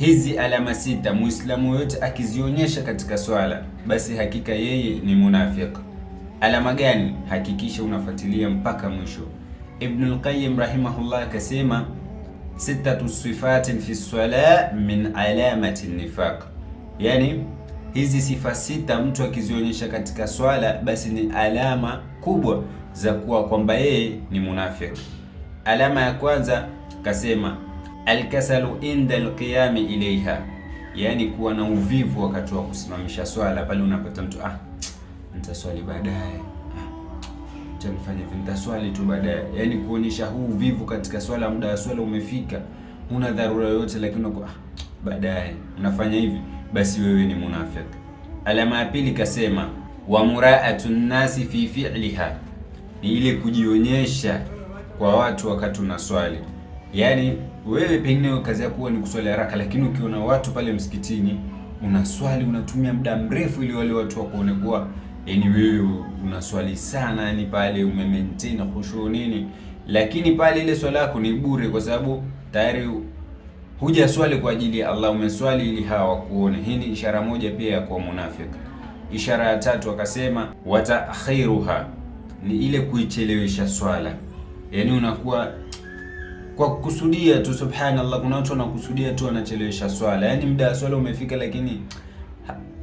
Hizi alama sita Muislamu yote akizionyesha katika swala, basi hakika yeye ni munafiki. Alama gani? Hakikisha unafuatilia mpaka mwisho. Ibnul Qayyim rahimahullah akasema sittatu sifatin fi swala min alamati nifaq, yani hizi sifa sita mtu akizionyesha katika swala, basi ni alama kubwa za kuwa kwamba yeye ni munafiki. Alama ya kwanza kasema alkasalu inda alqiyami ilaiha, yani kuwa na uvivu wakati wa kusimamisha swala. Pale unapata mtu nitaswali baadaye, acha nifanye hivi, nitaswali tu baadaye. Yani kuonyesha huu uvivu katika swala, muda wa swala umefika, huna dharura yoyote, lakini unakuwa baadaye unafanya hivi, basi wewe ni munafiki. Alama ya pili kasema wa muraatu nnasi fi fi'liha, ni ile kujionyesha kwa watu wakati unaswali. Yani wewe pengine kazi yako ni kuswali haraka, lakini ukiona watu pale msikitini unaswali, unatumia muda mrefu ili wale watu wakuone kuwa yani wewe unaswali sana, yani pale ume maintain khushu nini, lakini pale ile swala yako ni bure, kwa sababu tayari hujaswali kwa ajili ya Allah, umeswali ili hawa wakuone. Hii ni ishara moja pia ya kuwa munafiki. Ishara ya tatu akasema wataakhiruha, ni ile kuichelewesha swala, yani unakuwa kwa kukusudia tu. Subhanallah, kuna watu wanakusudia tu wanachelewesha swala, yani muda wa swala umefika, lakini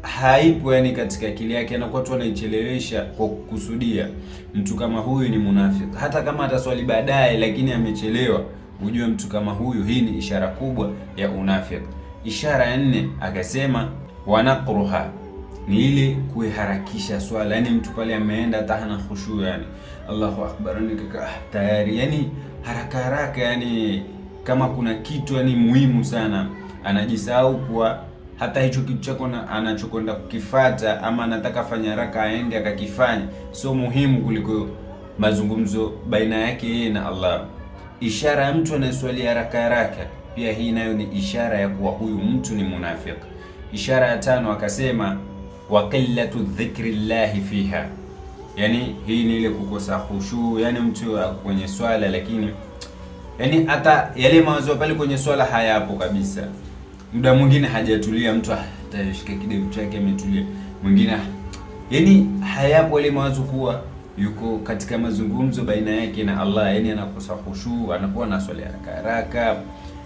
haipo yani katika akili yake, anakuwa tu anaichelewesha kwa kukusudia. Mtu kama huyu ni munafiki, hata kama ataswali baadaye, lakini amechelewa, ujue mtu kama huyu, hii ni ishara kubwa ya unafiki. Ishara ya nne akasema wanaqruha, ni ile kuiharakisha swala, yani mtu pale ameenda hata hana khushu, yani Allahu akbar, ni kaka tayari, yani haraka haraka, yani kama kuna kitu yani muhimu sana, anajisahau kuwa hata hicho kitu chako anachokwenda kukifata ama anataka fanya haraka aende akakifanya, sio muhimu kuliko mazungumzo baina yake yeye na Allah. Ishara ya mtu anayeswali haraka haraka, pia hii nayo ni ishara ya kuwa huyu mtu ni munafiki. Ishara ya tano akasema wa qillatu dhikri llahi fiha, yani hii ni ile kukosa khushu, yani mtu kwenye swala lakini yani hata yale mawazo pale kwenye swala hayapo kabisa. Muda mwingine hajatulia mtu, atashika kidevu chake ametulia, mwingine yani hayapo yale mawazo kuwa yuko katika mazungumzo baina yake na Allah, yani anakosa khushu, anakuwa na swali haraka haraka.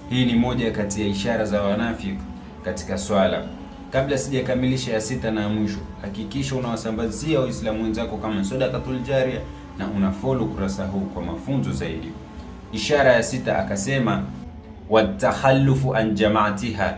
Hii ni moja kati ya ishara za wanafiki katika swala. Kabla sijakamilisha ya sita na ya mwisho, hakikisha unawasambazia Waislamu wenzako kama sadaqatul jaria na una follow kurasa huu kwa mafunzo zaidi. Ishara ya sita akasema watakhallufu an jamaatiha,